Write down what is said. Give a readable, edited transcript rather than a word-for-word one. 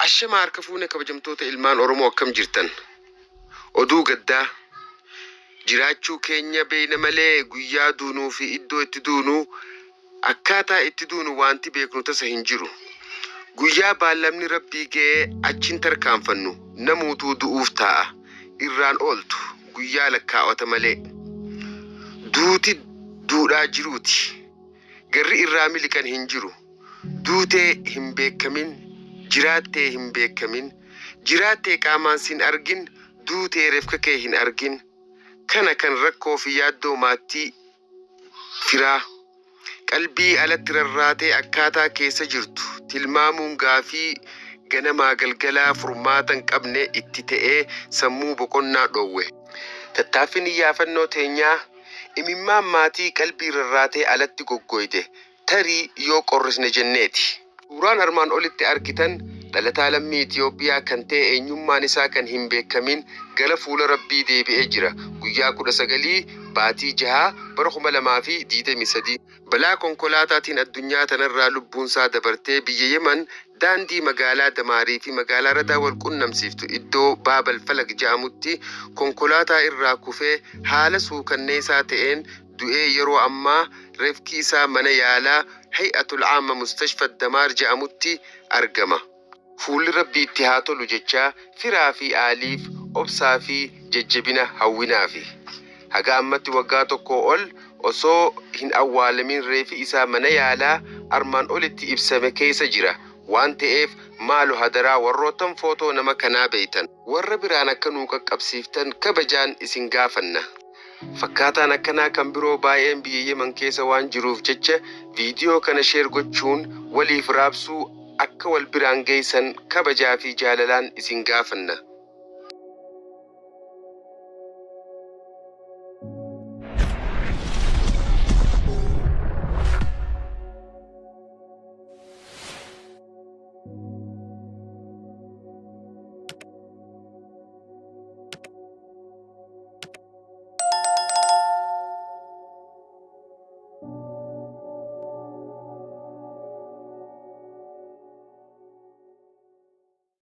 Ashamaa harka fuune kabajamtoota ilmaan Oromoo akkam jirtan? Oduu gaddaa. Jiraachuu keenya beeyna malee guyyaa duunuu fi iddoo itti duunu, akkaataa itti duunu waanti beeknu tasa hin jiru. Guyyaa baallamni Rabbii ga'ee achin tarkaanfannu namuutuu du'uuf taa'a. Irraan ooltu guyyaa lakkaa'ota malee. Duuti duudhaa jiruuti. Garri irraa miliqan hin jiru. Duutee hin beekkamin, jiraattee hin beekkamin, jiraattee qaamaan sin argin, duutee refka kee hin argin. Kana kan rakkoo fi yaaddoo maattii, firaa, qalbii alatti rarraatee akkaataa keessa jirtu tilmaamuun gaafii ganamaa galgalaa furmaata hin qabne itti ta'ee sammuu boqonnaa dhoowwe. Tattaaffiin iyyaafannoo teenyaa, imimmaan maatii qalbii rarraatee alatti goggoyde tarii yoo qorrisne jenneeti. Suuraan armaan olitti argitan dhalataa lammii Itiyoophiyaa kan ta'e eenyummaan isaa kan hin beekkamin gara fuula Rabbii deebi'ee jira. Guyyaa 19 baatii jahaa bara 2023. Balaa konkolaataatiin addunyaa tanarraa lubbuunsaa dabartee biyya Yeman daandii magaalaa Damaarii fi magaalaa Radaa wal qunnamsiiftu iddoo Baabal Falag ja'amutti konkolaataa irraa kufee haala suukanneesaa ta'een du'ee yeroo ammaa reefki isaa mana yaalaa Hay'atul Aamma Mustashfa Damaar ja'amutti argama. Fuulli Rabbii itti haa tolu jechaa firaa fi aaliif obsaa fi jajjabina hawwinaafi. Haga ammatti waggaa tokkoo ol osoo hin awwaalamin reefi isaa mana yaalaa armaan olitti ibsame keessa jira waan ta'eef maalo hadaraa warroottan footoo nama kanaa beeytan warra biraan akka nuu qaqqabsiiftan kabajaan isin gaafanna. Fakkaataan akkanaa kan biroo baay'een biyya Yemen keessa waan jiruuf jecha viidiyoo kana share gochuun waliif raabsuu akka wal biraan geessan kabajaa fi jaalalaan isin gaafanna.